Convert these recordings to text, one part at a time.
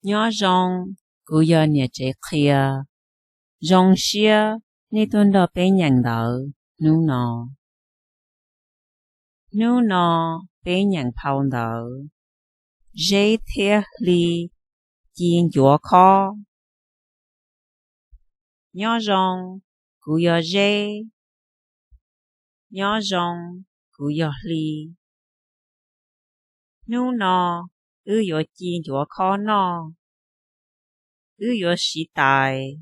Nyob zoo, kuv yog niam tsev qhia. Zoo siab nej tuaj nrog peb nyeem ntawv hnub no. Hnub no peb nyeem phau ntawv Zeb thiab Hli ci ncuav khob. Nyob zoo, kuv yog Zeb. Nyob zoo, kuv yog Hli. Hnub no wb yuav ci ncuav khob noj. Wb yuav siv tais.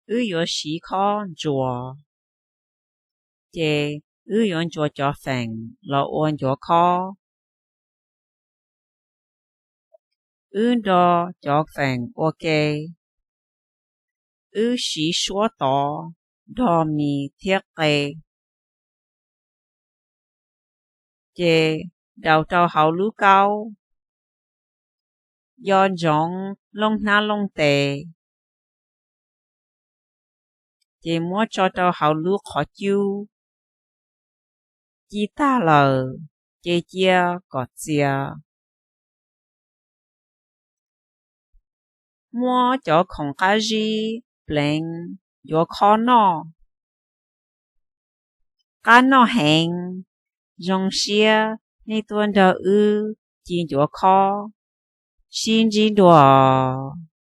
Wb yuav siv khob ntsuas. Ces wb yuav ntsuas cov feem los ua ncuav khob. Wb nro cov feem ua ke. Wb siv suab tod nrog mis thiab qe. Ces daus rau hauv lub kaub. Yos ntsoov looj hnab looj tes. Ces muab tso rau hauv lub qhov cub. Ci tag lawm, ces cia kom txias. Muab cov khoom qab zib pleev ncuav khob noj. Qab noj heev, zoo siab nej tuaj nrog wb ci ncuav khob, sib ntsib dua os.